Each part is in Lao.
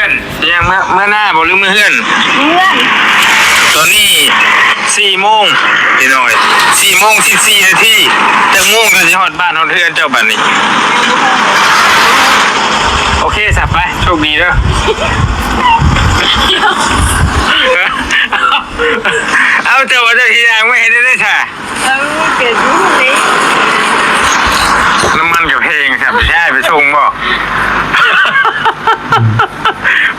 ຍັງ ເມືອ ເມືອນາບໍ່ ຫຼືເມືອເຮືອນ? ເມືອເຮືອນ. ຕອນນີ້ສີ່ໂມງພີ່ນ້ອງ ສີ່ໂມງສິບສີ່ນາທີ. ຈັກໂມງກໍຊິຮອດບ້ານຮອດເຮືອນເຈົ້າບັດນີ້? ໂອເຄຊະ ໄປ ໂຊກດີເດີ. ເອົາ ເຈົ້າວ່າເຈົ້າຊິຍ່າງມາເຮັດໄດ້ໃດຊະ? ເອີ ກໍຢູ່ເດ້. ນ້ຳມັນກໍແພງ ຊິໃຫ້ໄປສົ່ງບໍ່?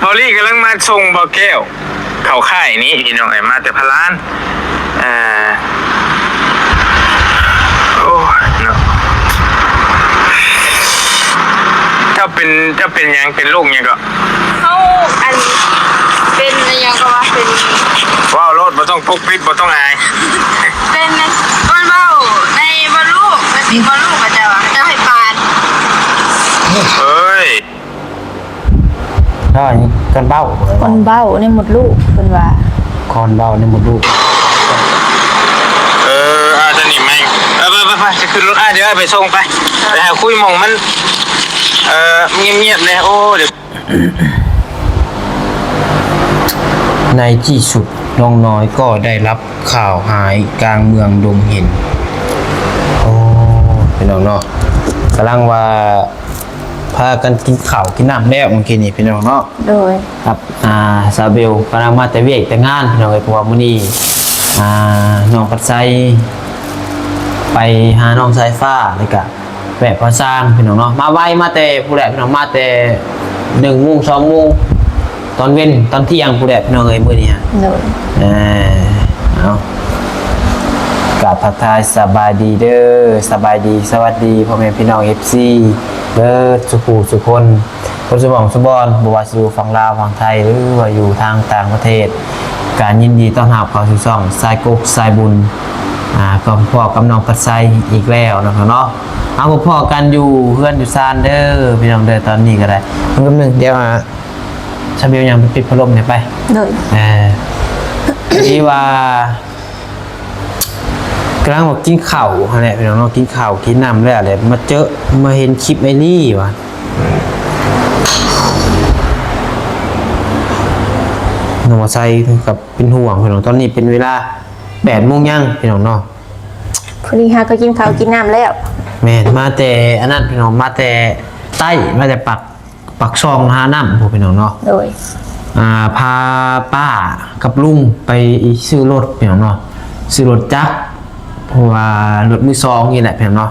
ເບົາລີກຳລັງມາສົ່ງບໍ່ແກ້ວ ເຂົ້າຄ້າຍນີ້ພີ່ນ້ອງເອີຍ ມາແຕ່ພະລານ. ເອີ ໂອ້ຍເນາະ. ເຈົ້າເປັນ ເຈົ້າເປັນຫຍັງ? ເປັນໂລກຫຍັງເກາະ? ເຮົາ ອັນ ເປັນອີ່ຫຍັງກໍວ່າເປັນ ເວົ້າໂລດ ບໍ່ຕ້ອງປົກປິດ ບໍ່ຕ້ອງອາຍ. ເປັນ ກ່ອນເວົ້າໃນມະລູກ ມັນຊິມະລູກ ເຂົາເຈົ້າວ່າ ເຂົາເຈົ້າໃຫ້ປານ. ເອີຍ ເອີຍ ກ່ອນເວົ້າ ກ່ອນເວົ້າໃນມົດລູກ ເພິ່ນວ່າ ກ່ອນເວົ້າໃນມົດລູກ. ເອີ ອາ ຕອນນີ້ແມ່ນ ເອີ ໄປໆໆ ຈະຂຶ້ນລົດ ອາ ດຽວໄປສົ່ງໄປ ໄປຫາຄຸຍໝ່ອງມັນ ເອີ ງຽບໆແດ່. ໂອ້ ດຽວ ໃນທີ່ສຸດນ້ອງນ້ອຍກໍໄດ້ຮັບຂ່າວຮ້າຍກາງເມືອງດົງເຫັນ. ໂອ້ ພີ່ນ້ອງເນາະ ກຳລັງວ່າພາກັນກິນເຂົ້າກິນນ້ຳແລ້ວເມື່ອກີ້ນີ້ພີ່ນ້ອງເນາະ. ໂດຍ ຄັບ ອາ ສາວເບວກຳລັງມາແຕ່ວຽກແຕ່ງານພີ່ນ້ອງເອີຍ ເພາະວ່າມື້ນີ້ ອາ ນ້ອງພັດໄຊໄປຫານ້ອງສາຍຟ້າ ແລ້ວກະ ແວະພາຊ່າງພີ່ນ້ອງເນາະ ມາໄວ ມາແຕ່ພຸ້ນແຫຼະພີ່ນ້ອງ ມາແຕ່ໜຶ່ງໂມງ ສອງໂມງ ຕອນເວັນ ຕອນທ່ຽງພຸ້ນແຫຼະພີ່ນ້ອງເອີຍ ມື້ນີ້ຮະ. ໂດຍ ເອີ ເອົາ ກາບທັກທາຍສະບາຍດີເດີ ສະບາຍດີ ສະຫວັດດີພໍ່ແມ່ພີ່ນ້ອງ ເອັຟຊີ ເບິດສູ່ຜູ້ສູ່ຄົນ ເບິດສູ່ໝ່ອງສູ່ບ່ອນ ບໍ່ວ່າຊິຢູ່ຝັ່ງລາວ ຝັ່ງໄທ ຫຼືວ່າຢູ່ທາງຕ່າງປະເທດ ກະຍິນດີຕ້ອນຮັບເຂົ້າສູ່ຊ່ອງສາຍກົກສາຍບຸນ. ອາ ກໍພໍ້ກັບນ້ອງພັດໄຊອີກແລ້ວເນາະ ເນາະ. ເຮົາກໍພໍ້ກັນຢູ່ເຮືອນຢູ່ຊານເດີພີ່ນ້ອງເດີ ຕອນນີ້ກໍໄດ້. ແປັບໜຶ່ງ ດຽວ ອາ ຊາເບວຍ່າງໄປປິດພັດລົມໃຫ້ໄປ. ໂດຍ ເອີ ທີ່ວ່າ ກຳລັງວ່າກິນເຂົ້າຫັ້ນແຫຼະພີ່ນ້ອງເນາະ ກິນເຂົ້າກິນນ້ຳແລ້ວແຫຼະ ມາເຈີ ມາເຫັນຄລິບອ້າຍລີວ່າ ນ້ອງມາໄຊກໍເປັນຫ່ວງພີ່ນ້ອງ ຕອນນີ້ເປັນເວລາແປດໂມງຍັງພີ່ນ້ອງເນາະ. ພໍດີຫາກໍກິນເຂົ້າກິນນ້ຳແລ້ວ. ແມ່ນ ມາແຕ່ອັນນັ້ນພີ່ນ້ອງ ມາແຕ່ໃຕ້ ມາແຕ່ປາກ ປາກຊ່ອງທ່ານ້ຳພຸ້ນພີ່ນ້ອງເນາະ. ໂດຍ ອາ ພາປ້າກັບລຸງໄປຊື້ລົດພີ່ນ້ອງເນາະ ຊື້ລົດຈັກ ເພາະວ່າລົດມືສອງນີ້ແຫຼະພີ່ນ້ອງເນາະ.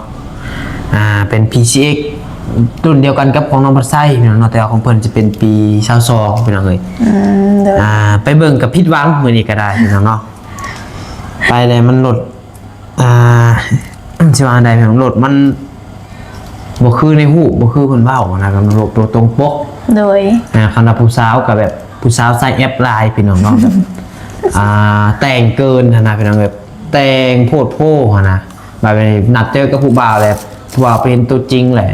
ອາ ເປັນ ພີຊີເອັກ ລຸ້ນດຽວກັນກັບຂອງນ້ອງພັດໄຊພີ່ນ້ອງເນາະ ແຕ່ວ່າຂອງເພິ່ນຈະເປັນປີຊາວສອງພີ່ນ້ອງເອີຍ. ອືມ ໂດຍ ອາ ໄປເບິ່ງກໍຜິດຫວັງມື້ນີ້ກໍໄດ້ພີ່ນ້ອງເນາະ ໄປແລ້ວມັນລົດ ອ່າ ຊິວ່າໃດພີ່ນ້ອງ ລົດມັນບໍ່ຄືໃນຮູບ ບໍ່ຄືເພິ່ນເວົ້ານະ ແບບລົດຕົວຕົງປົກ. ໂດຍ ອ່າ ຄັນວ່າຜູ້ສາວກໍແບບ ຜູ້ສາວໃສ່ແອັບຫຼາຍພີ່ນ້ອງເນາະ ແບບ ອ່າ ແຕ່ງເກີນຫັ້ນນະພີ່ນ້ອງ ແບບແຕ່ງໂພດໂພຫັ້ນນະ. ບາດນີ້ນັດເຈີກັບຜູ້ບ່າວແລ້ວ ຜູ້ບ່າວໄປເຫັນຕົວຈິງແຫຼະ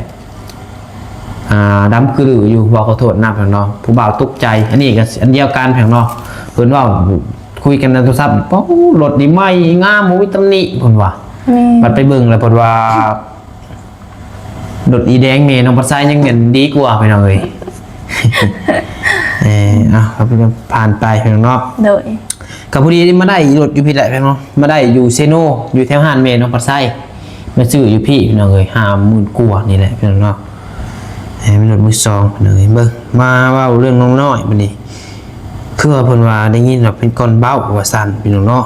ອ່າ ດຳຄືລືຢູ່ ເວົ້າຂໍໂທດນຳພີ່ນ້ອງເນາະ ຜູ້ບ່າວຕົກໃຈ. ອັນນີ້ກໍອັນດຽວກັນພີ່ນ້ອງເນາະ ເພິ່ນເວົ້າ ຄຸຍກັນໃນໂທລະສັບ ໂອ້ ລົດນີ້ໃໝ່ງາມ ບໍ່ມີຕຳໜິ ເພິ່ນວ່າ. ແມ່ນ ບັດໄປເບິ່ງແລ້ວເພິ່ນວ່າ ລົດອີແດງແມ່ນ້ອງພັດໄຊຍັງແມ່ນດີກວ່າພີ່ນ້ອງເອີຍ. ເອີ ເອົາ ກໍຜ່ານໄປພີ່ນ້ອງເນາະ. ໂດຍ ກໍພໍດີມາໄດ້ລົດຢູ່ພີ້ແຫຼະພີ່ນ້ອງເນາະ ມາໄດ້ຢູ່ເຊໂນ ຢູ່ແຖວຮ້ານແມ່ນ້ອງພັດໄຊ ມາຊື້ຢູ່ພີ້ພີ່ນ້ອງເອີຍ ຫ້າໝື່ນກວ່ານີ້ແຫຼະພີ່ນ້ອງເນາະ. ເອີ ແມ່ນລົດມືສອງພີ່ນ້ອງເອີຍ. ເບິ່ງ ມາເວົ້າເລື່ອງນ້ອງນ້ອຍບັດນີ້ ຄືວ່າເພິ່ນວ່າໄດ້ຍິນວ່າເປັນກ່ອນເວົ້າວ່າຊັ້ນພີ່ນ້ອງເນາະ.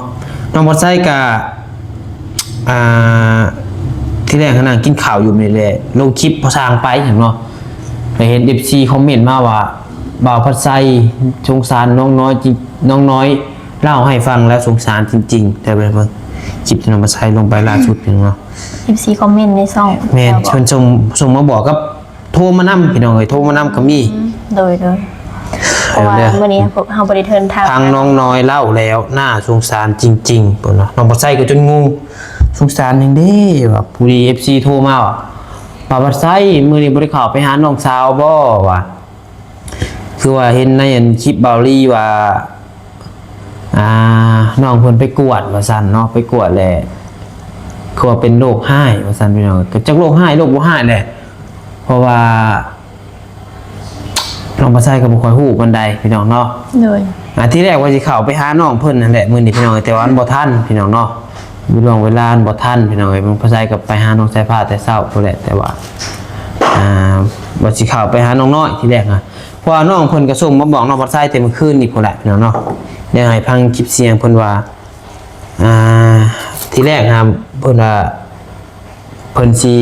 ນ້ອງພັດໄຊກະ ອ່າ ທີແລກກໍນັ່ງກິນເຂົ້າຢູ່ນີ້ແຫຼະ ລົງຄລິບພໍສ້າງໄປເນາະ ໄດ້ເຫັນເອັຟຊີຄອມເມັນມາວ່າ ບ່າວພັດໄຊສົງສານນ້ອງນ້ອຍຈິງ ນ້ອງນ້ອຍເລົ່າໃຫ້ຟັງແລ້ວສົງສານຈິງໆ. ແຕ່ເບິ່ງຄລິບທີ່ນ້ອງພັດໄຊລົງໄປລ່າສຸດເນາະ ເອັຟຊີຄອມເມັນໃນຊ່ອງ. ແມ່ນ ເພິ່ນສົ່ງ ສົ່ງມາບອກກັບ ໂທມານຳພີ່ນ້ອງເອີຍ ໂທມານຳກໍມີ. ອືມ ໂດຍໆ ເພາະວ່າມື້ນີ້ພວກເຮົາບໍ່ໄດ້ເດີນທາງ. ທາງນ້ອງນ້ອຍເລົ່າແລ້ວໜ້າສົງສານຈິງໆ ເພິ່ນວ່າ. ນ້ອງພັດໄຊກໍຈົນງົງ ສົງສານຫຍັງເດ້ ວ່າຜູ້ດີເອັຟຊີໂທມາວ່າ ບ່າວພັດໄຊ ມື້ນີ້ບໍ່ໄດ້ເຂົ້າໄປຫານ້ອງສາວບໍ່ ວ່າ ຄືວ່າເຫັນໃນອັນຄລິບບ່າວລີວ່າ ອ່າ ນ້ອງເພິ່ນໄປກວດວ່າຊັ້ນເນາະ ໄປກວດແຫຼະ ຄືວ່າເປັນໂລກຮ້າຍວ່າຊັ້ນພີ່ນ້ອງ. ກໍຈັກໂລກຮ້າຍໂລກບໍ່ຮ້າຍແຫຼະ ເພາະວ່າ ນ້ອງພາໄຊກໍບໍ່ຄ່ອຍຮູ້ປານໃດພີ່ນ້ອງເນາະ. ໂດຍ ອ່າ ທີແລກວ່າຊິເຂົ້າໄປຫານ້ອງເພິ່ນຫັ້ນແຫຼະມື້ນີ້ພີ່ນ້ອງ ແຕ່ວ່າມັນບໍ່ທັນພີ່ນ້ອງເນາະ ຢູ່ລ່ວງເວລາມັນບໍ່ທັນພີ່ນ້ອງເອີຍ. ນ້ອງພາໄຊກໍໄປຫານ້ອງສາຍຟ້າແຕ່ເຊົ້າພຸ້ນແຫຼະ ແຕ່ວ່າ ອ່າ ວ່າຊິເຂົ້າໄປຫານ້ອງນ້ອຍທີແລກນະ ເພາະວ່ານ້ອງເພິ່ນກໍສົ່ງມາບອກນ້ອງພາໄຊແຕ່ມື້ຄືນນີ້ພຸ້ນແຫຼະພີ່ນ້ອງເນາະ. ດຽວໃຫ້ຟັງຄລິບສຽງເພິ່ນວ່າ ອ່າ ທີແລກນະ ເພິ່ນວ່າ ເພິ່ນຊິ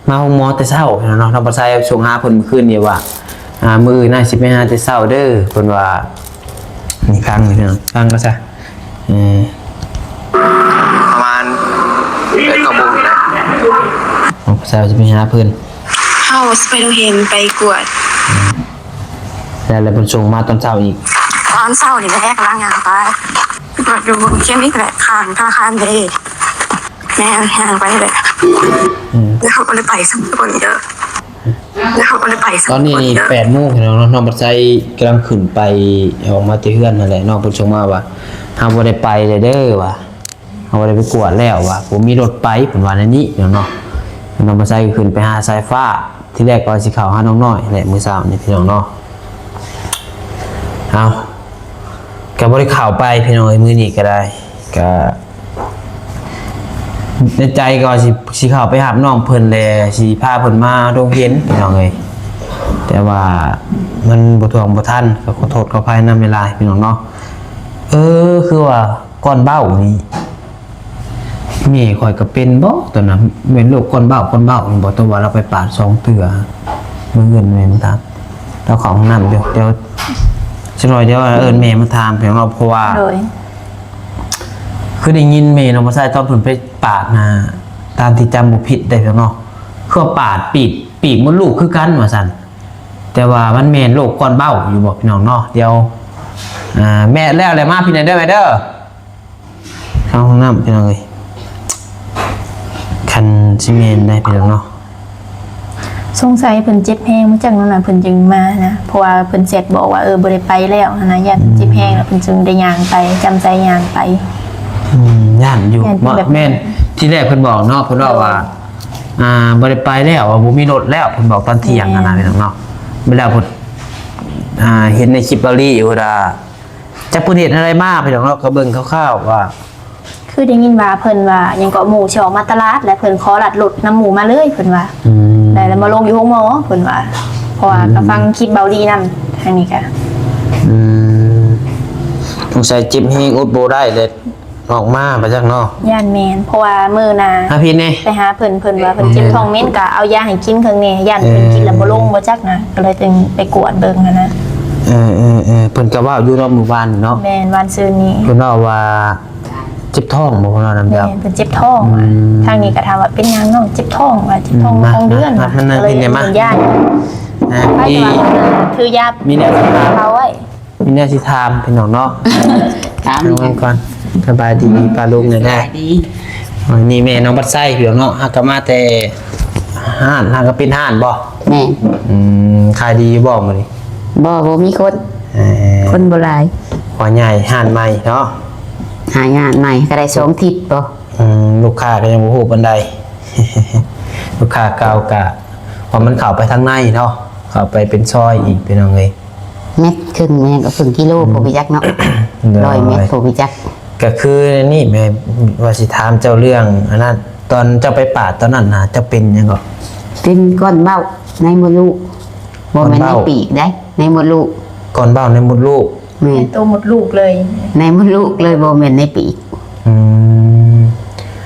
ມາໂຮງໝໍແຕ່ເຊົ້າເນາະ. ນ້ອງພາໄຊສົ່ງຫາເພິ່ນມື້ຄືນນີ້ວ່າ ອ່າ ມື້ອື່ນນາຊິໄປຫາແຕ່ເຊົ້າເດີ ເພິ່ນວ່າ. ນີ້ຟັງພີ່ນ້ອງ ຟັງກໍຊະ ເອີ ປະມານແປດເກົ້າໂມງນີ້ແຫຼະ ນ້ອງພາໄຊວ່າຊິໄປຫາເພິ່ນ ເຮົາຊິໄປໂຮງຮຽນໄປກວດ ແລ້ວ ແລ້ວເພິ່ນສົ່ງມາຕອນເຊົ້າອີກ ຕອນເຊົ້ານີ້ແຫຼະ ກຳລັງຍ່າງໄປ ກວດຢູ່ເຄຍມິກແຫຼະ ຂ້າງທະນາຄານເດ້. ແມ່ນ ຍ່າງໄປແຫຼະ ອືມ ແລ້ວເຮົາກໍໄດ້ໄປສອງຄົນເດີ ແລ້ວເຮົາກໍໄດ້ໄປສອງຄົນເດີ. ຕອນນີ້ນີ້ແປດໂມງແລ້ວເນາະ ນ້ອງພາໄຊກຳລັງຂຶ້ນໄປ ອອກມາແຕ່ເຮືອນຫັ້ນແຫຼະ ນ້ອງເພິ່ນສົ່ງມາວ່າ ເຮົາບໍ່ໄດ້ໄປແລ້ວເດີວ່າ ເຮົາບໍ່ໄດ້ໄປກວດແລ້ວວ່າ ບໍ່ມີລົດໄປ ເພິ່ນວ່າແນວນີ້ເນາະ. ນ້ອງພາໄຊກໍຂຶ້ນໄປຫາສາຍຟ້າ ທີແລກກໍວ່າຊິເຂົ້າຫານ້ອງນ້ອຍແຫຼະ ມື້ເຊົ້ານີ້ພີ່ນ້ອງເນາະ. ເອົາ ກໍບໍ່ໄດ້ເຂົ້າໄປພີ່ນ້ອງເອີຍ ມື້ນີ້ກໍໄດ້ ກໍໃນໃຈກໍວ່າຊິ ຊິເຂົ້າໄປຮັບນ້ອງເພິ່ນແຫຼະ ຊິພາເພິ່ນມາໂຮງຮຽນພີ່ນ້ອງເອີຍ ແຕ່ວ່າມັນບໍ່ທ່ວງບໍ່ທັນ ກໍຂໍໂທດຂໍອະໄພນຳຫຼາຍໆ ພີ່ນ້ອງເນາະ. ເອີ ຄືວ່າກ່ອນເວົ້ານີ້ ແມ່ຂ້ອຍກໍເປັນບໍ່ຕອນນັ້ນ ແມ່ນໂລກກ່ອນເວົ້າ ກ່ອນເວົ້າແມ່ນບໍ່ ແຕ່ວ່າລາວໄປປາດສອງເທື່ອ ເບິ່ງເງິນແມ່ນຕາ ລາວເຂົ້າຫ້ອງນ້ຳຢູ່ ດຽວ ຈັກໜ້ອຍດຽວເອີ້ນແມ່ມາຖາມເພງເນາະ ເພາະວ່າ ໂດຍ ຄືໄດ້ຍິນແມ່ນ້ອງພາໄຊຕອນເພິ່ນໄປປາດນະ ຕາມທີ່ຈຳບໍ່ຜິດໄດ້ເພງເນາະ ຄືວ່າປາດປີກ ປີກມົດລູກຄືກັນວ່າຊັ້ນ ແຕ່ວ່າມັນແມ່ນໂລກກ່ອນເວົ້າຢູ່ບໍ່ພີ່ນ້ອງເນາະ. ດຽວ ອ່າ ແມ່ແລ້ວແຫຼະ ມາພີ່ແດ່ເດີ ແມ່ເດີ. ເຂົ້າຫ້ອງນ້ຳພີ່ນ້ອງເອີຍ ຄັນຊິແມ່ນໄດ໋ພີ່ນ້ອງເນາະ. ສົງໄສເພິ່ນເຈັບແຮງ ມາຈາກນັ້ນນະ ເພິ່ນຈຶ່ງມານະ ເພາະວ່າເພິ່ນແຊັດບອກວ່າ ເອີ ບໍ່ໄດ້ໄປແລ້ວຫັ້ນນະ ຢ້ານເພິ່ນເຈັບແຮງ ອືມ ແລ້ວເພິ່ນຈຶ່ງໄດ້ຍ່າງໄປ ຈຳໃຈຍ່າງໄປ. ອືມ ຢ້ານຢູ່ ຢ້ານເປັນແບບ ແມ່ນ ທີແລກເພິ່ນບອກເນາະ ເພິ່ນເວົ້າວ່າ ໂດຍ ອ່າ ບໍ່ໄດ້ໄປແລ້ວ ວ່າບໍ່ມີລົດແລ້ວ ເພິ່ນບອກຕອນທ່ຽງຫັ້ນນະ ແມ່ນ ພີ່ນ້ອງເນາະ. ແລ້ວເພິ່ນ ອ່າ ເຫັນໃນຄລິບເບົາລີຢູ່ວ່າ ຈັກເພິ່ນເຮັດແນວໃດມາພີ່ນ້ອງເນາະ ກໍເບິ່ງຄ່າວໆວ່າ ຄືໄດ້ຍິນວ່າເພິ່ນວ່າຫຍັງເກາະ ໝູ່ຊິອອກມາຕະຫຼາດ ແລະ ເພິ່ນຂໍລັດລົດນຳໝູ່ມາເລີຍ ເພິ່ນວ່າ ອືມ ແລ້ວ ແລ້ວມາລົງຢູ່ໂຮງໝໍ ເພິ່ນວ່າ ເພາະວ່າ ອືມ ກໍຟັງຄລິບເບົາລີນຳ ທາງນີ້ກະ ອືມ ສົງໄສເຈັບແຮງອົດບໍ່ໄດ້ເລີຍ ອອກມາປະຈັກເນາະ. ຢ້ານແມ່ນ ເພາະວ່າມື້ໜ້າ ຫາພີ້ແດ່ ໄປຫາເພິ່ນ ເພິ່ນວ່າເພິ່ນເຈັບ ອືມ ທ້ອງເໝັນ ກໍເອົາຢາໃຫ້ກິນເຄິ່ງແນ່ ຢ້ານເພິ່ນ ເອີ ກິນແລ້ວບໍ່ລົງບໍ່ຈັກນະ ກໍເລີຍຈຶ່ງໄປກວດເບິ່ງຫັ້ນນະ. ເອີໆໆ ເພິ່ນກໍເວົ້າຢູ່ເນາະມື້ວານນີ້ເນາະ. ແມ່ນ ວານຊືນນີ້ ເພິ່ນເວົ້າວ່າເຈັບທ້ອງບໍ່ ເພິ່ນວ່ານຳເຈົ້າ. ແມ່ນ ເພິ່ນເຈັບທ້ອງ ອືມ ວ່າ ທາງນີ້ກໍຖາມວ່າເປັນຫຍັງນ້ອງ ເຈັບທ້ອງ ວ່າເຈັບທ້ອງ ອືມ ທ້ອງເດືອນ ມາ ມາ ມານັ່ງ ກໍເລີຍ ພີ້ແດ່ ມາ ຢານ ອ່າ ກໍເລີຍ ມີ ຢານ ຖືຢາ ມີແນວ ເອົາໄວ້ ມີແນວຊິຖາມພີ່ນ້ອງເນາະ. ຖາມ ຖາມກ່ອນ. ສະບາຍດີປ້າລຸງເດີ. ສະບາຍດີ. ນີ້ແມ່ນ້ອງບັດໄຊພີ່ນ້ອງເນາະ ຫາກະມາແຕ່ຮ້ານ ຫາກະປິດຮ້ານບໍ່? ແມ່ນ. ອືມ ຂາຍດີຢູ່ບໍ່ມື້ນີ້? ບໍ່ ບໍ່ມີຄົນ. ເອີ ຄົນບໍ່ຫຼາຍ. ວ່າຍ້າຍຮ້ານໃໝ່ເນາະ. ຫາຮ້ານໃໝ່ກໍໄດ້ສອງທິດບໍ່? ອືມ ລູກຄ້າກໍຍັງບໍ່ຮູ້ປານໃດ ລູກຄ້າເກົ່າກະ ເພາະມັນເຂົ້າໄປທາງໃນເນາະ ເຂົ້າໄປເປັນຊອຍອີກ ພີ່ນ້ອງເອີຍ. ແມັດ ເຄິ່ງແມັດ ກໍເຄິ່ງກິໂລ ອືມ ຜູ້ໄປຈັກເນາະ. ໂດຍ ຮ້ອຍແມັດ ຜູ້ໄປຈັກ. ກໍຄືນີ້ແມ່ ວ່າຊິຖາມເຈົ້າເລື່ອງອັນນັ້ນ ຕອນເຈົ້າໄປປາດຕອນນັ້ນນະ ເຈົ້າເປັນຫຍັງເກາະ? ເປັນກ້ອນເບົ້າໃນມົດລູກ ບໍ່ແມ່ນໃນປີກໃດ໋ ໃນມົດລູກ. ກ້ອນເບົ້າໃນມົດລູກ. ແມ່ນ ໃນໂຕມົດລູກເລີຍ ໃນມົດລູກເລີຍ ບໍ່ແມ່ນໃນປີກ. ອືມ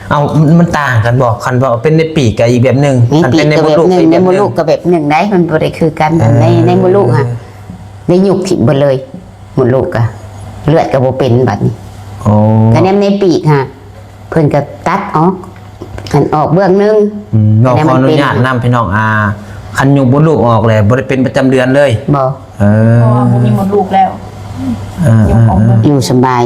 ເອົ້າ ມັນຕ່າງກັນບໍ່? ຄັນວ່າເປັນໃນປີກກໍອີກແບບໜຶ່ງ ໃນປີກກໍແບບໜຶ່ງ ໃນມົດລູກກໍແບບໜຶ່ງໄດ໋ ມັນບໍ່ໄດ້ຄືກັນ. ເອີ ໃນ ໃນມົດລູກຫັ້ນ ໄດ້ຍຸກຖິ້ມເບິດເລີຍ ມົດລູກກະເລືອດກໍບໍ່ເປັນບັດນີ້. ໂອ້ ກະແນມໃນປີກຫັ້ນ ເພິ່ນກໍຕັດອອກ ອັນອອກເບື້ອງໜຶ່ງ. ອືມ ເນາະ ຂໍອະນຸຍາດນຳພີ່ນ້ອງ ອ່າ ຄັນຍຸກມົດລູກອອກແລ້ວ ບໍ່ໄດ້ເປັນປະຈຳເດືອນເລີຍ? ບໍ່. ເອີ ເພາະວ່າບໍ່ມີມົດລູກແລ້ວ. ເອີ ຢູ່ສະບາຍ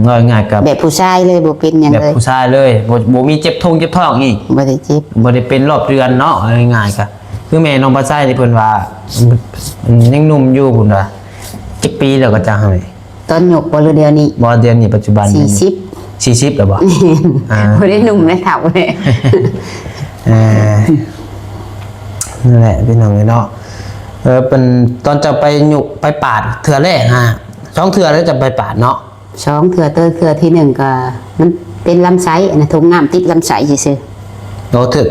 ເວົ້າງ່າຍໆ ກັບແບບຜູ້ຊາຍເລີຍ ບໍ່ເປັນຫຍັງເລີຍ ແບບຜູ້ຊາຍເລີຍ ບໍ່ ບໍ່ມີເຈັບທ້ອງເຈັບທ້ອງອີກ. ບໍ່ໄດ້ເຈັບ ບໍ່ໄດ້ເປັນຮອບເດືອນເນາະ. ເວົ້າງ່າຍໆ ກໍຄືແມ່ນ້ອງປາໄຊນີ້ເພິ່ນວ່າ ອືມ ຍັງໜຸ່ມຢູ່ ເພິ່ນວ່າ. ຈັກປີແລ້ວກໍຈັກຫັ້ນ? ຕອນຍົກບໍ່ ຫຼື ດຽວນີ້? ບໍ່ ດຽວນີ້ປັດຈຸບັນ ສີ່ສິບ ສີ່ສິບແລ້ວບໍ່? ອ່າ ບໍ່ໄດ້ໜຸ່ມແລ້ວ ເຖົ້າແລ້ວ. ເອີ ນັ້ນແຫຼະພີ່ນ້ອງເອີຍເນາະ. ເອີ ເປັນຕອນເຈົ້າໄປຍຸກໄປປາດເທື່ອແລກຫັ້ນ ສອງເທື່ອແລ້ວເຈົ້າໄປປາດເນາະ? ສອງເທື່ອ ເທື່ອ ເທື່ອທີໜຶ່ງກໍມັນເປັນລຳໄສ້ ອັນນັ້ນ ຖົງນ້ຳຕິດລຳໄສ້ຊື່ໆ. ໂອ້ ເທື່ອ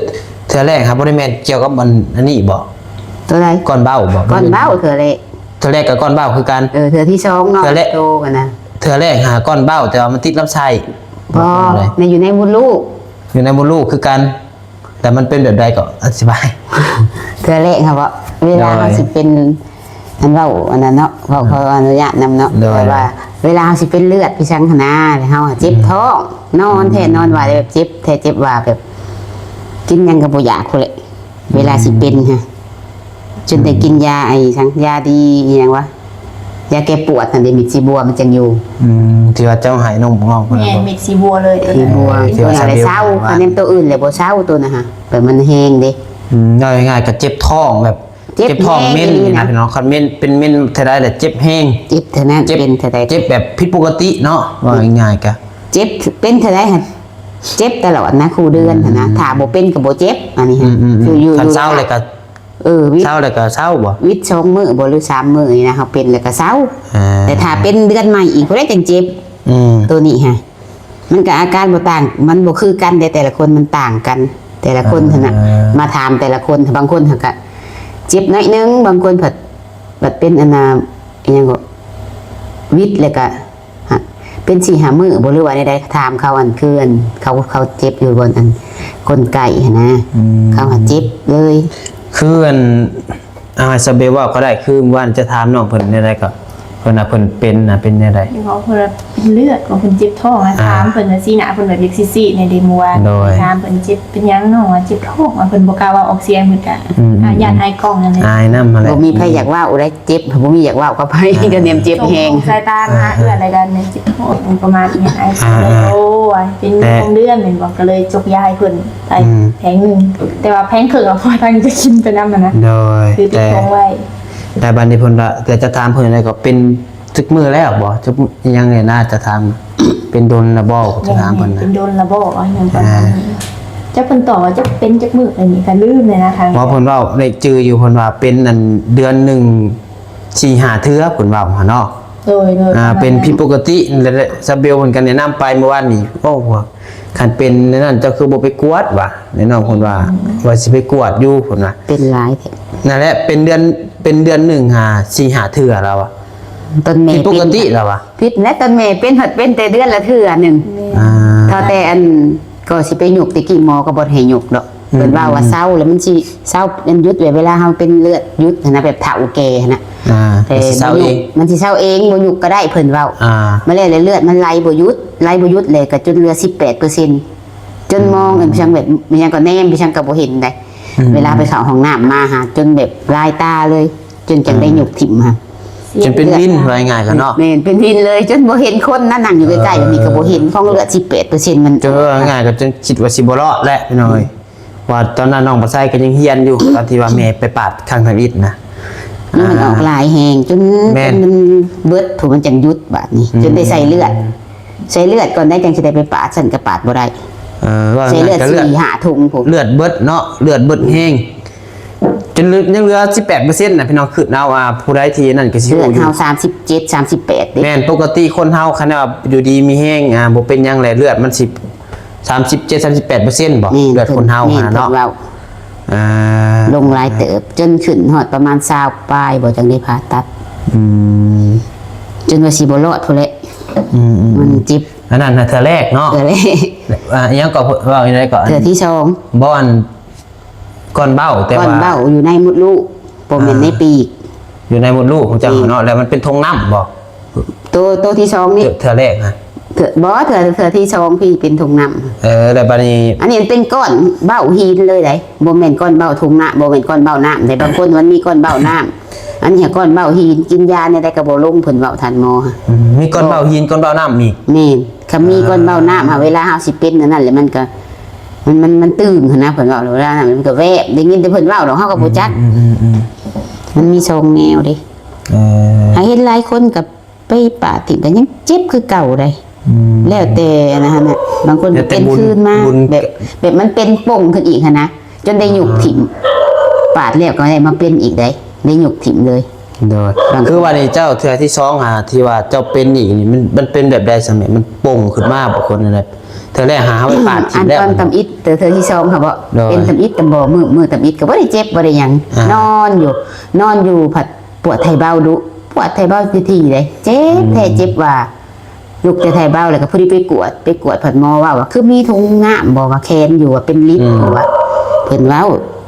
ເທື່ອແລກຫາບໍ່ໄດ້ແມ່ນກ່ຽວກັບອັນ ອັນນີ້ບໍ? ຕົວໃດ? ກ້ອນເບົ້າບໍ? ກ້ອນເບົ້າເທື່ອແລກ. ເທື່ອແລກກໍກ້ອນເບົ້າຄືກັນ. ເອີ ເທື່ອທີສອງເນາະ ເທື່ອແລກ ໂຕກັນນະ. ເທື່ອແລກຫາກ້ອນເບົ້າ ແຕ່ວ່າມັນຕິດລຳໄສ້. ບໍ່ ແມ່ນຢູ່ໃນມົດລູກ. ຢູ່ໃນມົດລູກຄືກັນ. ແຕ່ມັນເປັນແບບໃດກໍອະທິບາຍ. ເທື່ອແລກຫັ້ນເບາະ ເວລາເຮົາ ໂດຍ ຊິເປັນ ອັນເວົ້າອັນນັ້ນເນາະ ເວົ້າ ອືມ ຂໍອະນຸຍາດນຳເນາະ ໂດຍ ແບບວ່າເວລາເຮົາຊິເປັນເລືອດໄປສັງຫັ້ນນາ ເຮົາເຈັບ ອືມ ທ້ອງ ນອນແທ້ ອືມ ນອນວ່າແບບເຈັບແທ້ເຈັບວ່າ ແບບກິນຫຍັງກໍບໍ່ຢາກພຸ້ນແຫຼະ ອືມ ເວລາຊິເປັນຫັ້ນ ຈົນໄດ້ ອືມ ກິນຢາໄອ້ສັງ ຢາດີອີ່ຫຍັງວະ ຢາແກ້ປວດຫັ້ນເດ ເມັດສີບົວມັນຈັ່ງຢູ່. ອືມ ທີ່ວ່າເຈົ້າໃຫ້ນ້ອງນ້ອງເພິ່ນ ແມ່ນ ເມັດສີບົວເລີຍ ເອີ ສີບົວ ທີ່ວ່າ ຕົວນັ້ນແຫຼະ ສາວ ສາວເດວ ຄັນແມ່ນຕົວອື່ນແຫຼະບໍ່ເຊົາ ຕົວນັ້ນຫະ ແບບມັນແຮງເດ້. ອືມ ເວົ້າງ່າຍໆກໍເຈັບທ້ອງ ແບບເຈັບ ເຈັບທ້ອງເໝັນນີ້ນະ ພີ່ນ້ອງ ຄັນເໝັນ ເປັນເໝັນເທົ່າໃດລະເຈັບແຮງ ເຈັບເທົ່ານັ້ນ ເຈັບ ເປັນເທົ່າໃດ ເຈັບແບບຜິດປົກກະຕິເນາະ ເວົ້າງ່າຍໆກໍເຈັບ ເປັນເທົ່າໃດຫະ ເຈັບຕະຫຼອດນະ ຄູ່ເດືອນຫັ້ນນະ ອືມ ຖ້າບໍ່ເປັນກໍບໍ່ເຈັບ ອັນນີ້ ອືມໆໆ ຄືຢູ່ ຄັນເຊົາແລ້ວກໍ ເອີ ວິດ ເຊົາແລ້ວກໍເຊົາບໍ? ວິດສອງມື້ບໍ ຫຼື ສາມມື້ນີ້ນະ ເຮົາເປັນແລ້ວກໍເຊົາ ອ່າ ແຕ່ຖ້າເປັນເດືອນໃໝ່ອີກພຸ້ນແຫຼະຈັ່ງເຈັບ ອືມ ໂຕນີ້ຫະ ມັນກໍອາການບໍ່ຕ່າງ ມັນບໍ່ຄືກັນເດ້ ແຕ່ລະຄົນມັນຕ່າງກັນ ແຕ່ລະຄົນຫັ້ນນະ ອ່າ ມາຖາມແຕ່ລະຄົນ ບາງຄົນຫັ້ນກໍເຈັບໜ້ອຍໜຶ່ງ ບາງຄົນພັດ ພັດເປັນອັນນ່າ ອີ່ຫຍັງກໍ ວິດແລ້ວກໍ ຫະ ເປັນສີ່ຫ້າມື້ບໍ່ ຫຼືວ່າແນວໃດ? ຖາມເຂົາ ອັນ ຄື ອັນ ເຂົາ ເຂົາເຈັບຢູ່ບ່ອນ ອັນ ກົ້ນໄກ່ຫັ້ນນະ ອືມ ເຂົາຫາເຈັບເລີຍ ຄື ອັນ ເອົາໃຫ້ສາວເບວເວົ້າກໍໄດ້ ຄືມື້ວານຈະຖາມນ້ອງເພິ່ນແນວໃດກໍ ເພິ່ນວ່າເພິ່ນເປັນນະ ເປັນແນວໃດ? ເຂົາເພິ່ນວ່າເປັນເລືອດ ເຂົາເພິ່ນເຈັບທ້ອງ ອ່າ ຖາມເພິ່ນວ່າ ສີໜ້າເພິ່ນແບບຢາກຊິຊີ້ແນວເດ ມື້ວານ ໂດຍ ຖາມເພິ່ນເຈັບເປັນຫຍັງ ນ້ອງວ່າເຈັບທ້ອງ ເພິ່ນບໍ່ກ້າເວົ້າອອກສຽງ ເພິ່ນກະ ອືມໆໆ ຢ້ານອາຍກ້ອງນັ້ນແຫຼະ ອາຍນຳຫັ້ນແຫຼະ ບໍ່ມີໃຜຢາກເວົ້າໄດ້ ເຈັບ ບໍ່ມີຢາກເວົ້າກັບໃຜ ອ່າ ກໍແນມເຈັບແຮງ ສົ່ງສາຍຕາມາຫາ ອ່າ ເອື້ອຍ ແລ້ວກໍແນມເຈັບທ້ອງປະມານນີ້ ອ້າຍ ອ່າ ກໍເລີຍ ໂອ້ຍ ເປັນ ແຕ່ ສອງເດືອນແມ່ນບໍ່ ກໍເລີຍຈົກຢາໃຫ້ເພິ່ນໄປ ອືມ ແຜງໜຶ່ງ ແຕ່ວ່າແຜງເຄິ່ງ ເອົາພໍ່ທາງຈະກິນໄປນຳຫັ້ນນະ ໂດຍ ຄືຕິດ ແຕ່ ຂອງໄວ້ ແຕ່ບັດນີ້ເພິ່ນວ່າ ແຕ່ຈະຖາມເພິ່ນແລ້ວກໍເປັນ ຈັກມື້ແລ້ວບໍ່? ຈັກ ອີ່ຫຍັງນີ້ນາຈະຖາມ ເປັນດົນລະບໍ່? ຈະຖາມເພິ່ນນະ ເປັນດົນລະບໍ່? ອີ່ຫຍັງປະມານນີ້ ອ່າ ຈັກເພິ່ນຕອບວ່າຈັກເປັນຈັກມື້ ອັນນີ້ກໍລືມແລ້ວນະ ທາງ ບໍ່ ເພິ່ນເວົ້າໄດ້ຈື່ຢູ່ ເພິ່ນວ່າເປັນ ອັນ ເດືອນໜຶ່ງສີ່ຫ້າເທື່ອ ເພິ່ນເວົ້າຫັ້ນເນາະ ໂດຍໆ ອ່າ ປະມານນັ້ນ ເປັນຜິດປົກກະຕິ ແລະ ສາວເບວເພິ່ນກໍແນະນຳໄປມື້ວານນີ້ ໂອ້ ຄັນເປັນແນວນັ້ນ ເຈົ້າຄືບໍ່ໄປກວດວະ? ແມ່ນ້ອງເພິ່ນວ່າ ອືມ ວ່າຊິໄປກວດຢູ່ ເພິ່ນວ່າ ເປັນຫຼາຍແທ້ ນັ້ນແຫຼະ ເປັນເດືອນ ເປັນເດືອນໜຶ່ງຫາສີ່ຫ້າເທື່ອລາວວ່າ ຕອນແມ່ ຜິດປົກກະຕິລາວວ່າ ຜິດແຫຼະ ຕອນແມ່ເປັນ ເພິ່ນເປັນແຕ່ເດືອນລະເທື່ອໜຶ່ງ ອ່າ ເທົ່າແຕ່ ອັນ ກໍຊິໄປຍົກ ແຕ່ກີ້ໝໍກໍບໍ່ໃຫ້ຍົກດອກ ອືມ ເພິ່ນເວົ້າວ່າເຊົາແລ້ວມັນຊິເຊົາ ມັນຢຸດ ແບບເວລາເຮົາເປັນເລືອດຢຸດຫັ້ນນະ ແບບເຖົ້າແກ່ຫັ້ນນະ ອ່າ ແຕ່ມັນຊິເຊົາເອງ ມັນຊິເຊົາເອງ ບໍ່ຍຸກກໍໄດ້ ເພິ່ນເວົ້າ ອ່າ ມາແລ້ວ ແລ້ວເລືອດມັນໄຫຼບໍ່ຢຸດ ໄຫຼບໍ່ຢຸດ ແລ້ວກໍຈົນເຫຼືອສິບແປດເປີເຊັນ ຈົນມອງ ອືມ ຈັ່ງແບບ ແມ່ນຫຍັງກໍແນມ ໄປຈັ່ງກໍບໍ່ເຫັນໃດ ອືມ ເວລາໄປເຂົ້າຫ້ອງນ້ຳມາຫາ ຈົນແບບລາຍຕາເລີຍ ຈົນຈັ່ງໄດ້ ອ່າ ຍົກຖິ້ມຫັ້ນ ຈົນເປັນວິນ ເລືອດ ວ່າງ່າຍໆກໍເນາະ ແມ່ນ ເປັນວິນເລີຍ ຈົນບໍ່ເຫັນຄົນນະ ນັ່ງຢູ່ໃກ້ໆ ເອີ ແບບນີ້ກໍບໍ່ເຫັນ ຂອງເລືອດສິບແປດເປີເຊັນມັນ ເອີ ວ່າງ່າຍໆກໍຈົນຄິດວ່າຊິບໍ່ລອດແຫຼະ ພີ່ນ້ອງເອີຍ ວ່າຕອນນັ້ນນ້ອງປາໄຊກໍຍັງຮຽນຢູ່ ຕອນທີ່ວ່າແມ່ໄປປາດຄັ້ງທຳອິດນະ ມັນ ອ່າ ອອກຫຼາຍແຮງ ຈົນ ແມ່ນ ຈົນມັນເບິດ ຜູ້ມັນຈັ່ງຢຸດບາດນີ້ ອືມ ຈົນໄດ້ໃສ່ເລືອດ ໃສ່ເລືອດກ່ອນໄດ້ ຈັ່ງຊິໄດ້ໄປປາດ ຊັ້ນກໍປາດບໍ່ໄດ້ ເອີ ວ່າ ໃສ່ເລືອດ ເລືອດສີ່ຫ້າຖົງພຸ້ນ ເລືອດເບິດເນາະ ເລືອດເບິດແຮງ ຈົນເຫຼືອ ຍັງເຫຼືອສິບແປດເປີເຊັນນະ ພີ່ນ້ອງ ຄິດເອົາວ່າຜູ້ໃດທີ່ນັ້ນກໍຊິຮູ້ຢູ່ ເລືອດເຮົາສາມສິບເຈັດ ສາມສິບແປດເດ້ ແມ່ນ ປົກກະຕິຄົນເຮົາ ຄັນວ່າຢູ່ດີມີແຮງ ອ່າ ບໍ່ເປັນຫຍັງແຫຼະ ເລືອດມັນຊິ ສາມສິບເຈັດ ສາມສິບແປດເປີເຊັນບໍ່? ແມ່ນ ເລືອດຄົນເຮົາ ເພິ່ນ ຫັ້ນນະເນາະ ເພິ່ນເວົ້າ ອ່າ ລົງຫຼາຍເຕີບ ຈົນຂຶ້ນຮອດປະມານຊາວປາຍບໍ່ ຈັ່ງໄດ້ຜ່າຕັດ ອືມ ຈົນວ່າຊິບໍ່ລອດພຸ້ນແຫຼະ ອືມໆໆ ມັນເຈັບ ອັນນັ້ນນະເທື່ອແລກເນາະ ເທື່ອແລກ ອ່າ ອີ່ຫຍັງກໍ ເວົ້າອີ່ຫຍັງກໍ ເທື່ອທີສອງ ບໍ່ ອັນ ກ້ອນເບົ້າ ແຕ່ວ່າ ກ້ອນເບົ້າຢູ່ໃນມົດລູກ ບໍ່ແມ່ນໃນປີກ ອ່າ ຢູ່ໃນມົດລູກຂອງເຈົ້າເນາະ ແລ້ວມັນເປັນຖົງນ້ຳບໍ່? ໂຕ ໂຕທີສອງນີ້ ເທື່ອ ເທື່ອແລກນະ ເທື່ອ ບໍ່ ເທື່ອ ເທື່ອທີສອງທີ່ເປັນຖົງນ້ຳ ເອີ ແລ້ວບາດນີ້ ອັນນີ້ມັນເປັນກ້ອນເບົ້າຫີນເລີຍໃດ໋ ບໍ່ແມ່ນກ້ອນເບົ້າຖົງນ້ຳ ບໍ່ແມ່ນກ້ອນເບົ້ານ້ຳໃດ໋ ບາງຄົນມັນມີກ້ອນເບົ້ານ້ຳ ອັນນີ້ກ້ອນເບົ້າຫີນ ກິນຢາແນວໃດກໍບໍ່ລົງ ເພິ່ນເວົ້າ ທ່ານໝໍ ອືມ ມີກ້ອນເບົ້າຫີນ ກ້ອນເບົ້ານ້ຳອີກ ແມ່ນ ຄັນມີ ອ່າ ກ້ອນເບົ້ານ້ຳ ເວລາເຮົາຊິເປັນອັນນັ້ນແຫຼະ ມັນກໍ ມັນ ມັນ ມັນຕຶງຫັ້ນນະ ເພິ່ນເວົ້າ ເວລານັ້ນມັນກໍແວບ ໄດ້ຍິນແຕ່ເພິ່ນເວົ້າດອກ ເຮົາກໍບໍ່ຈັກ ອືມໆໆໆ ມັນມີສອງແນວເດ້ ເອີ ຫາເຫັນຫຼາຍຄົນກໍໄປປາດຖິ້ມ ກໍຍັງເຈັບຄືເກົ່າໃດ໋ ອືມ ແລ້ວແຕ່ອັນນັ້ນນະ ບາງຄົນກໍເປັນຄືນມາ ແບບ ແບບມັນເປັນປົ່ງຂຶ້ນອີກຫັ້ນນະ ຈົນໄດ້ຍຸກຖິ້ມ ປາດແລ້ວກໍໄດ້ມາເປັນອີກໃດ໋ ໄດ້ຍົກຖິ້ມເລີຍ. ໂດຍ ບາງ ຄືວ່ານີ້ເຈົ້າເທື່ອທີສອງຫາທີ່ວ່າເຈົ້າເປັນອີກນີ້ ມັນ ມັນເປັນແບບໃດຊັ້ນແມ່? ມັນປົ່ງຂຶ້ນມາບໍ່ ຄົນນັ້ນນະ? ເທື່ອແລກຫາເຮົາໄປປາດຖິ້ມແລ້ວ ອັນຕອນຕຳອິດ ເທື່ອ ເທື່ອທີສອງຫັ້ນບໍ? ໂດຍ ເປັນຕຳອິດຕຳບໍ່ ມື້ ມື້ຕຳອິດກໍບໍ່ໄດ້ເຈັບບໍ່ໄດ້ຫຍັງ ອ່າ ນອນຢູ່ ນອນຢູ່ ພັດປວດໄທເບົາດຸ ປວດໄທເບົາທີ່ໆເດ້ ເຈັບແທ້ ອືມ ເຈັບວ່າ ລຸກແຕ່ໄທເບົາ ແລ້ວກໍພໍດີໄປກວດ ໄປກວດ ພັດໝໍເວົ້າວ່າ ຄືມີຖົງນ້ຳບໍ່ ວ່າແຂນຢູ່ ວ່າເປັນລິດ ອືມ ວ່າ ເພິ່ນເວົ້າ.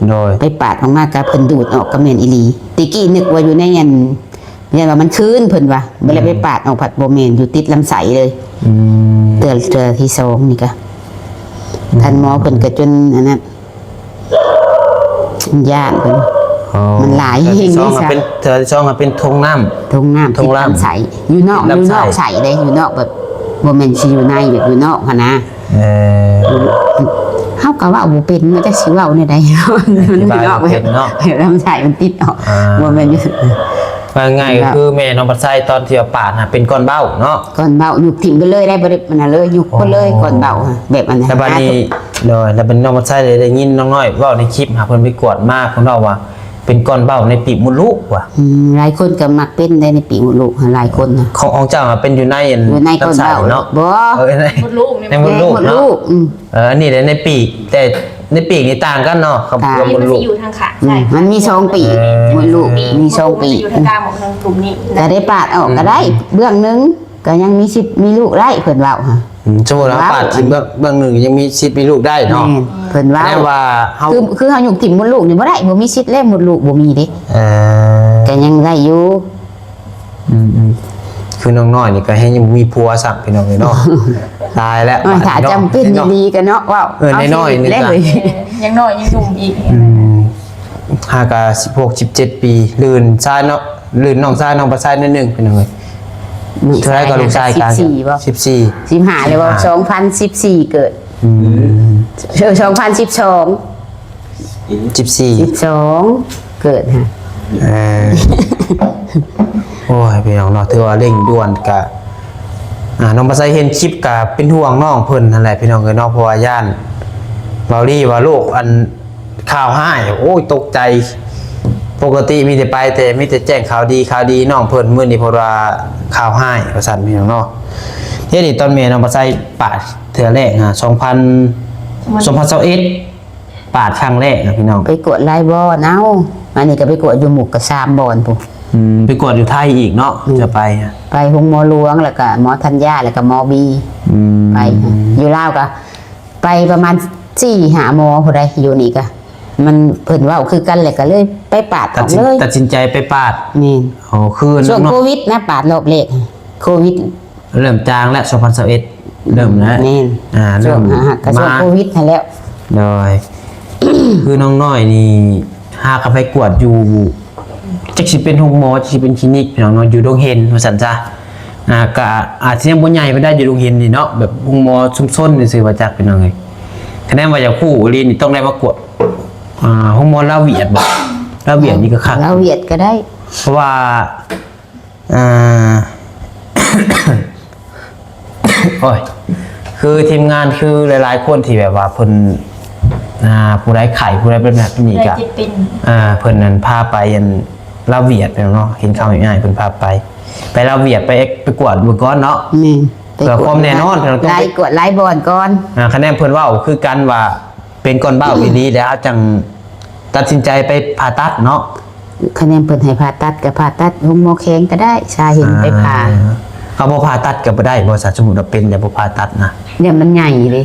ໂດຍ ໄປປາດອອກມາ ກໍເພິ່ນດູດອອກ ກໍແມ່ນອີ່ຫຼີ. ແຕ່ກີ້ນຶກວ່າຢູ່ໃນອັນ ຢ້ານວ່າມັນຄືນ ເພິ່ນວ່າ ບັດແລ້ວ ອືມ ໄປປາດອອກ ພັດບໍ່ແມ່ນ ຢູ່ຕິດລຳໄສ້ເລີຍ. ອືມ ເທື່ອ ເທື່ອທີສອງນີ້ກະ ອືມ ທ່ານໝໍເພິ່ນກໍຈົນອັນນັ້ນ ຢ້ານເພິ່ນ ອໍ ມັນຫຼາຍແຮງເດ້ຊະ. ເທື່ອທີສອງກໍເປັນຖົງນ້ຳ ຖົງນ້ຳ ຖົງນ້ຳ ຕິດລຳໄສ້ ຢູ່ນອກ ຕິດລຳໄສ້ ຢູ່ນອກໄສ້ເດ້ ຢູ່ນອກແບບ ບໍ່ແມ່ນຊິຢູ່ໃນ ແບບຢູ່ນອກຫັ້ນນະ. ເອີ ເຮົາກໍເວົ້າບໍ່ເປັນ ມັນຈັກຊິເວົ້າແນວໃດ ຢູ່ນອກ ອະທິບາຍບໍ່ເປັນເນາະ ແບບລຳໄສ້ມັນຕິດອອກ ອ່າ ບໍ່ແມ່ນຢູ່ ວ່າງ່າຍກໍຄືແມ່ນ້ອງພັດໄຊຕອນທີ່ວ່າປາດນະ ເປັນກ້ອນເບົ້າເນາະ ກ້ອນເບົ້າ ຍຸບຖິ້ມໄປເລີຍໄດ້ ບໍ່ໄດ້ອັນນັ້ນເລີຍ ຍຸບໄປເລີຍ ອໍ ກ້ອນເບົ້າ ແບບອັນນັ້ນ ແລ້ວບາດນີ້ ໂດຍ ແລ້ວບາດນີ້ນ້ອງພັດໄຊໄດ້ ໄດ້ຍິນນ້ອງນ້ອຍເວົ້າໃນຄລິບຫາ ເພິ່ນໄປກວດມາ ເພິ່ນເວົ້າວ່າເປັນກ້ອນເບົ້າໃນປີກມົດລູກວ່າ ອືມ ຫຼາຍຄົນກໍມັກເປັນໄດ້ໃນປີກມົດລູກ ຫຼາຍຄົນນະ. ຂອງ ຂອງເຈົ້າເປັນຢູ່ໃນອັນ ຢູ່ໃນກ້ອນເບົ້າ ລຳໄສ້ເນາະ ບໍ່ ເອີ ໃນມົດລູກ ໃນມົດລູກເນາະ ມົດລູກ ອືມ ເອີ ອັນນີ້ແຫຼະໃນປີກ ແຕ່ໃນປີກນີ້ຕ່າງກັນເນາະ ກັບ ຕ່າງ ກັບມົດລູກ ມັນຊິຢູ່ທາງຂ້າງ ອືມ ຊ້າຍ ມັນມີສອງປີກ ເອີ ມົດລູກ ມີສອງປີກ ມັນຊິຢູ່ທາງກາງ ບໍ່ທາງກຸ່ມນີ້ ກໍໄດ້ປາດອອກກໍໄດ້ ອືມ ເບື້ອງໜຶ່ງ ກໍຍັງມີສິດມີລູກໄດ້ ເພິ່ນເວົ້າຫະ ອືມ ສົມມຸດວ່າປາດຖິ້ມເບື້ອງ ເບື້ອງໜຶ່ງ ຍັງມີສິດມີລູກໄດ້ເນາະ ແມ່ນ ເພິ່ນເວົ້າ ແຕ່ວ່າເຮົາ ຄື ຄືເຮົາຍຸບຖິ້ມມົດລູກນີ້ບໍ່ໄດ້ ບໍ່ມີສິດແລ້ວ ມົດລູກບໍ່ມີເດ້ ເອີ ກໍຍັງໄດ້ຢູ່ ອືມໆ ຄືນ້ອງນ້ອຍນີ້ກໍແຮງຍັງບໍ່ມີຜົວຊ້ຳ ພີ່ນ້ອງເອີຍເນາະ ຕາຍແລ້ວ ໂອ້ຍ ຖ້າຈຳເປັນອີ່ຫຼີກໍເນາະ ເວົ້າ ເອີ ນ້ອຍໆນີ້ກໍ ເອີ ຍັງນ້ອຍຍັງໜຸ່ມອີກ ອືມ ຫາກະສິບຫົກ ສິບເຈັດປີ ລື່ນຊາຍເນາະ ລື່ນນ້ອງຊາຍ ນ້ອງປາຊາຍໜ້ອຍໜຶ່ງ ພີ່ນ້ອງເອີຍ ເທົ່າໃດກໍລູກຊາຍກາງ ສິບສີ່ ສິບສີ່ ສິບຫ້າ ແລ້ວບໍ່ ອ່າ ສອງພັນສິບສີ່ເກີດ ອືມ ເອີ ສອງພັນສິບສອງ ສິບສີ່ ສິບສອງ ເກີດຫະ ເອີ ໂອ້ຍ ພີ່ນ້ອງເນາະ ຖືວ່າເລັ່ງດ່ວນກະ ອ່າ ນ້ອງປາໄຊເຫັນຄລິບກະເປັນຫ່ວງນ້ອງເພິ່ນຫັ້ນແຫຼະ ພີ່ນ້ອງເອີຍເນາະ ເພາະວ່າຢ້ານເວົ້າລີວ່າໂລກອັນ ຂ່າວຮ້າຍ ໂອ້ຍ ຕົກໃຈ ປົກກະຕິມີແຕ່ໄປ ແຕ່ມີແຕ່ແຈ້ງຂ່າວດີ ຂ່າວດີນ້ອງເພິ່ນ ມື້ນີ້ເພິ່ນວ່າຂ່າວຮ້າຍວ່າຊັ້ນ ພີ່ນ້ອງເນາະ ດຽວນີ້ຕອນແມ່ນ້ອງປາໄຊປາດເທື່ອແລກຫາ ສອງພັນ ສອງພັນຊາວເອັດ ປາດຄັ້ງແລກນະພີ່ນ້ອງ ໄປກວດຫຼາຍບ່ອນ ເອົາ ອັນນີ້ກໍໄປກວດຢູ່ໝູກກະສາມບ່ອນພຸ້ນ ອືມ ໄປກວດຢູ່ໄທອີກເນາະ ອືມ ຈະໄປ ໄປໂຮງໝໍຫຼວງ ແລ້ວກໍໝໍທັນຍາ ແລ້ວກໍໝໍບີ ອືມ ໄປ ຢູ່ລາວກໍໄປປະມານສີ່ຫ້າໝໍຜູ້ໃດ ຢູ່ນີ້ກໍມັນ ເພິ່ນເວົ້າຄືກັນ ແລ້ວກໍເລີຍໄປປາດອອກເລີຍ ຕັດສິນໃຈໄປປາດ ແມ່ນ ໂອ້ ຄືຊ່ວງໂຄວິດນະ ປາດລອບແລກ ໂຄວິດ ເລີ່ມຈາງແລ້ວ ສອງພັນຊາວເອັດ ເລີ່ມແລ້ວ ແມ່ນ ອ່າ ຊ່ວງ ເລີ່ມ ອ່າ ກໍຊ່ວງ ມາ ໂຄວິດຫັ້ນແຫຼະ ໂດຍ ຄືນ້ອງນ້ອຍນີ້ຫາກໍໄປກວດຢູ່ ຈັກຊິເປັນໂຮງໝໍ ຈັກຊິເປັນຄລີນິກ ພີ່ນ້ອງເນາະ ຢູ່ດົງເຫັນວ່າຊັ້ນຊະ ອ່າ ກໍອາດຊິຍັງບໍ່ໃຫຍ່ປານໃດ ຢູ່ດົງເຫັນນີ້ເນາະ ແບບໂຮງໝໍຊຸມຊົນຊື່ໆ ວ່າຈັກ ພີ່ນ້ອງເອີຍ ຄະແນນວ່າຢາກຮູ້ອີ່ຫຼີນີ້ຕ້ອງໄດ້ມາກວດ ອ່າ ໂຮງໝໍລາວຫວຽດບໍ ລາວຫວຽດນີ້ກໍຄັກ ລາວຫວຽດກໍໄດ້ ເພາະວ່າ ອ່າ ໂອ້ຍ ຄືທີມງານ ຄືຫຼາຍໆຄົນທີ່ແບບວ່າເພິ່ນ ອ່າ ຜູ້ໃດໄຂ້ ຜູ້ໃດເປັນແບບນີ້ກະ ຜູ້ໃດເຈັບເປັນ ອ່າ ເພິ່ນນັ້ນພາໄປອັນລາວຫວຽດເນາະ ເຫັນຂ່າວງ່າຍໆ ເພິ່ນພາໄປ ໄປລາວຫວຽດ ໄປ ໄປກວດເບິ່ງກ່ອນເນາະ ແມ່ນ ເພື່ອຄວາມແນ່ນອນ ຕ້ອງໄປກວດຫຼາຍບ່ອນກ່ອນ ອ່າ ຄະແນນເພິ່ນເວົ້າຄືກັນວ່າ ເປັນກ້ອນເບົ້າອີ່ຫຼີແລ້ວ ເຮົາຈັ່ງຕັດສິນໃຈໄປຜ່າຕັດເນາະ ຄະແນນເພິ່ນໃຫ້ຜ່າຕັດກໍຜ່າຕັດ ໂຮງໝໍແຂວງກໍໄດ້ ຊາເຫັນໄປຜ່າ ອ່າ ເຮົາບໍ່ຜ່າຕັດກໍບໍ່ໄດ້ບໍ່ ຖ້າສົມມຸດວ່າເປັນແລ້ວບໍ່ຜ່າຕັດນະ ຢ້ານມັນໃຫຍ່ເດ້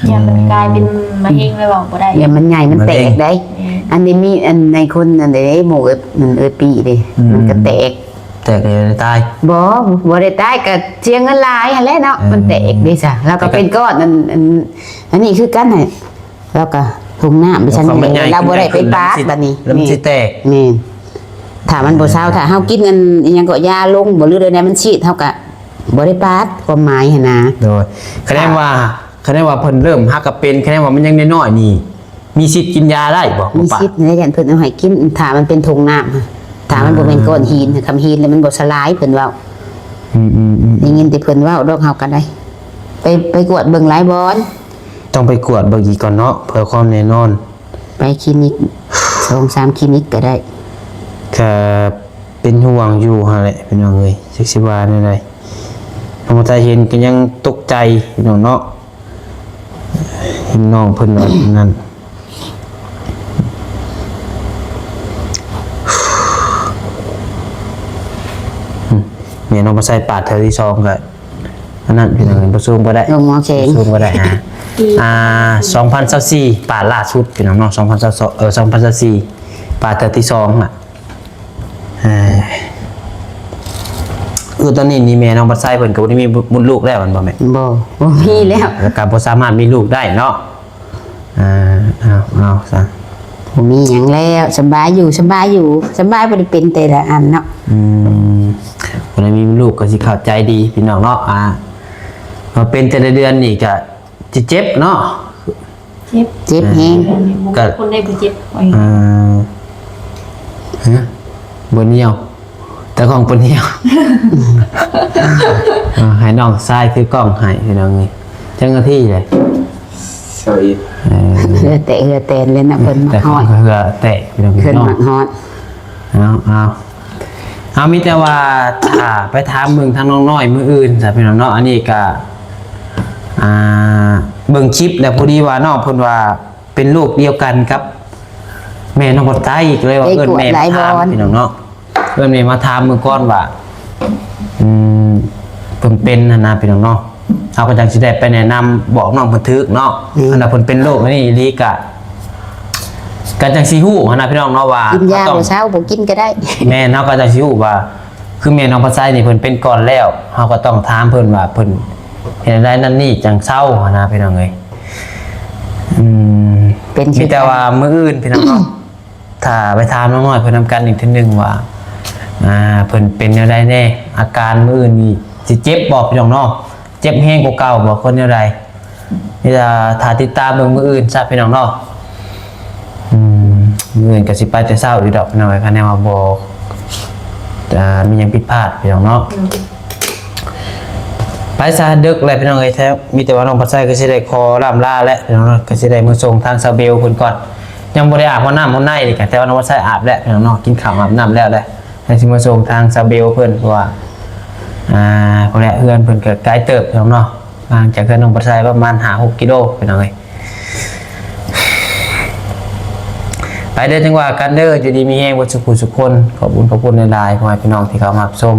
ຢ້ານມັນກາຍເປັນມະເຮັງແລ້ວເວົ້າບໍ່ໄດ້ ຢ້ານມັນໃຫຍ່ ມັນແຕກໄດ໋ ມະເຮັງ ອັນນີ້ມີອັນໃນຄົນອັນໃດ ໝູ່ເອີ ມັນເອີປີເດ້ ອືມ ມັນກໍແຕກ ແຕກແລ້ວໄດ້ຕາຍ ບໍ່ ບໍ່ໄດ້ຕາຍ ກໍເສຍເງິນຫຼາຍຫັ້ນແຫຼະເນາະ ເອີ ມັນແຕກເດ້ຊະ ລາວກໍເປັນກ້ອນ ອັນ ອັນ ອັນນີ້ຄືກັນຫັ້ນ ລາວກໍຖົງນ້ຳໄປຊັ້ນແຫຼະ ລາວບໍ່ໄດ້ໄປປາດ ບາດນີ້ ແລ້ວມັນຊິແຕກ ແມ່ນ ຖ້າມັນບໍ່ເຊົາ ຖ້າເຮົາກິນອັນ ອີ່ຫຍັງກໍຢາລົງບໍ່ ຫຼືໃດໆ ມັນຊີດ ເຮົາກໍບໍ່ໄດ້ປາດ ຄວາມໝາຍຫັ້ນນະ ໂດຍ ຄະແນນວ່າ ຄະແນນວ່າເພິ່ນເລີ່ມຫາກະເປັນ ຄະແນນວ່າມັນຍັງນ້ອຍໆນີ້ ມີສິດກິນຢາໄດ້ບໍ່? ມີສິດແຫຼະ ຢ້ານເພິ່ນເອົາໃຫ້ກິນ ຖ້າມັນເປັນຖົງນ້ຳ ຖ້າມັນບໍ່ແມ່ນກ້ອນຫີນ ຄຳຫີນແລ້ວມັນບໍ່ສະຫຼາຍ ເພິ່ນເວົ້າ ອືມໆໆ ໄດ້ຍິນແຕ່ເພິ່ນເວົ້າດອກ ເຮົາກໍໄດ້ ໄປ ໄປກວດເບິ່ງຫຼາຍບ່ອນ ຕ້ອງໄປກວດເບິ່ງອີກກ່ອນເນາະ ເພື່ອຄວາມແນ່ນອນ ໄປຄລີນິກ ສອງສາມຄລີນິກກໍໄດ້ ຄ ກະເປັນຫ່ວງຢູ່ຫັ້ນແຫຼະພີ່ນ້ອງເອີຍ ຈັກຊິວ່າແນວໃດ. ນ້ອງໄທເຫັນກໍຍັງຕົກໃຈພີ່ນ້ອງເນາະ ເຫັນນ້ອງເພິ່ນວ່ານັ້ນ. ອືມ ແມ່ນ້ອງປາໄຊປາດເທື່ອທີສອງກໍ ອັນນັ້ນພີ່ນ້ອງ ບໍ່ຊູມກໍໄດ້ ລົງໝໍແຂງ ບໍ່ຊູມກໍໄດ້ ອ່າ ອ່າ ສອງພັນຊາວສີ່ ປາດລ່າສຸດພີ່ນ້ອງເນາະ ສອງພັນຊາວສອງ ເອີ ສອງພັນຊາວສີ່ ປາດເທື່ອທີສອງນະ. ເອີ ຄືຕອນນີ້ນີ້ແມ່ນ້ອງປາໄຊເພິ່ນກໍບໍ່ໄດ້ມີບຸດລູກແລ້ວແມ່ນບໍ່ແມ່? ບໍ່ ບໍ່ມີແລ້ວ ແລ້ວກໍບໍ່ສາມາດມີລູກໄດ້ເນາະ. ອ່າ ເອົາ ເອົາຊະ ບໍ່ມີຫຍັງແລ້ວ ສະບາຍຢູ່ ສະບາຍຢູ່ ສະບາຍ ບໍ່ໄດ້ເປັນແຕ່ລະອັນເນາະ. ອືມ ຜູ້ໃດມີລູກກໍຊິເຂົ້າໃຈດີພີ່ນ້ອງເນາະ ອ່າ ວ່າເປັນແຕ່ລະເດືອນນີ້ກໍຊິເຈັບເນາະ ເຈັບ ເຈັບແຮງ ກໍຄົນໃດບໍ່ເຈັບ ເອີ ຮະ ບໍ່ໜຽວ ຕາກ້ອງບໍ່ໜຽວ ເອີ ໃຫ້ນ້ອງຊາຍຖືກ້ອງໃຫ້ພີ່ນ້ອງເອີຍ. ຈັກນາທີເລີຍ? ຊາວເອັດ ເອີ ເຫື່ອແຕກເຫື່ອແຕນເລີຍນະ ເພິ່ນມັກຮ້ອນ ເຫື່ອແຕກພີ່ນ້ອງ ເພິ່ນມັກຮ້ອນ. ເອົາ ເອົາ ເຮົາມີແຕ່ວ່າຖ້າໄປຖາມເບິ່ງທາງນ້ອງນ້ອຍມື້ອື່ນຊະພີ່ນ້ອງເນາະ. ອັນນີ້ກະ ອ່າ ເບິ່ງຄລິບແລ້ວ ພໍດີວ່ານ້ອງເພິ່ນວ່າເປັນໂລກດຽວກັນກັບແມ່ນ້ອງປາໄຊ ກໍເລີຍວ່າເອີ້ນແມ່ມາຖາມພີ່ນ້ອງເນາະ. ເອີ້ນແມ່ມາຖາມເບິ່ງກ່ອນວ່າ ອືມ ເພິ່ນເປັນຫັ້ນນະພີ່ນ້ອງເນາະ ເຮົາກໍຈັ່ງຊິໄດ້ໄປແນະນຳບອກນ້ອງເພິ່ນຖືກເນາະ. ອືມ ຄັນວ່າເພິ່ນເປັນໂລກອັນນີ້ອີ່ຫຼີກະ ກໍຈັ່ງຊິຮູ້ຫັ້ນນະພີ່ນ້ອງເນາະ ວ່າກິນຢາບໍ່ເຊົາ ບໍ່ກິນກໍໄດ້. ແມ່ນ ເຮົາກໍຈັ່ງຊິຮູ້ວ່າ ຄືແມ່ນ້ອງປາໄຊນີ້ເພິ່ນເປັນກ່ອນແລ້ວ ເຮົາກໍຕ້ອງຖາມເພິ່ນວ່າເພິ່ນເຮັດແນວໃດນັ້ນນີ້ຈັ່ງເຊົາຫັ້ນນະພີ່ນ້ອງເອີຍ. ອືມ ເປັນ ມີແຕ່ວ່າມື້ອື່ນພີ່ນ້ອງເນາະ ຖ້າໄປຖາມນ້ອງນ້ອຍເພິ່ນນຳກັນອີກເທື່ອໜຶ່ງວ່າ ອ່າ ເພິ່ນເປັນແນວໃດແດ່ ອາການມື້ອື່ນນີ້ຊິເຈັບບໍ່ພີ່ນ້ອງເນາະ ເຈັບແຮງກວ່າເກົ່າບໍ່ ຄົນແນວໃດ. ມີແຕ່ຖ້າຕິດຕາມເບິ່ງມື້ອື່ນຊະພີ່ນ້ອງເນາະ. ອືມ ມື້ອື່ນກໍຊິໄປແຕ່ເຊົ້າຢູ່ດອກພີ່ນ້ອງເອີຍ ຄັນແນວວ່າບໍ່ ອ່າ ມີຫຍັງຜິດພາດພີ່ນ້ອງເນາະ. ໄປຊະ ເດິກແລ້ວພີ່ນ້ອງເອີຍ ແທ້ ມີແຕ່ວ່ານ້ອງປາໄຊກໍຊິໄດ້ຂໍລ່ຳລາແຫຼະພີ່ນ້ອງເນາະ ກໍຊິໄດ້ມາສົ່ງທາງສາວເບວເພິ່ນກ່ອນ. ຍັງບໍ່ໄດ້ອາບນ້ຳຮອດໃນນີ້ກະ ແຕ່ວ່ານ້ອງປາໄຊອາບແລ້ວພີ່ນ້ອງເນາະ ກິນຂ້າວອາບນ້ຳແລ້ວແຫຼະ ຍັງຊິມາສົ່ງທາງສາວເບວເພິ່ນ ເພາະວ່າ ອ່າ ພຸ້ນແຫຼະ ເຮືອນເພິ່ນກໍໄກເຕີບພີ່ນ້ອງເນາະ ຫ່າງຈາກເຮືອນນ້ອງປາໄຊປະມານຫ້າຫົກກິໂລພີ່ນ້ອງເອີຍ. ໄປເດີ ຈັ່ງວ່າກັນເດີ ຢູ່ດີມີແຮງເບິດສຸຂູສຸຄົນ. ຂອບຄຸນ ຂອບຄຸນຫຼາຍໆ ພໍ່ແມ່ພີ່ນ້ອງທີ່ເຂົ້າມາຮັບຊົມ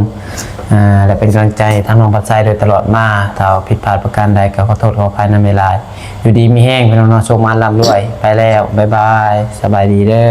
ອ່າ ແລະ ເປັນກຳລັງໃຈໃຫ້ທາງນ້ອງປາໄຊໂດຍຕະຫຼອດມາ. ຖ້າຜິດພາດປະການໃດກໍຂໍໂທດຂໍອະໄພນຳຫຼາຍໆ. ຢູ່ດີມີແຮງພີ່ນ້ອງເນາະ ໂຊກໝານລ່ຳລວຍ. ໄປແລ້ວ ບາຍບາຍ ສະບາຍດີເດີ.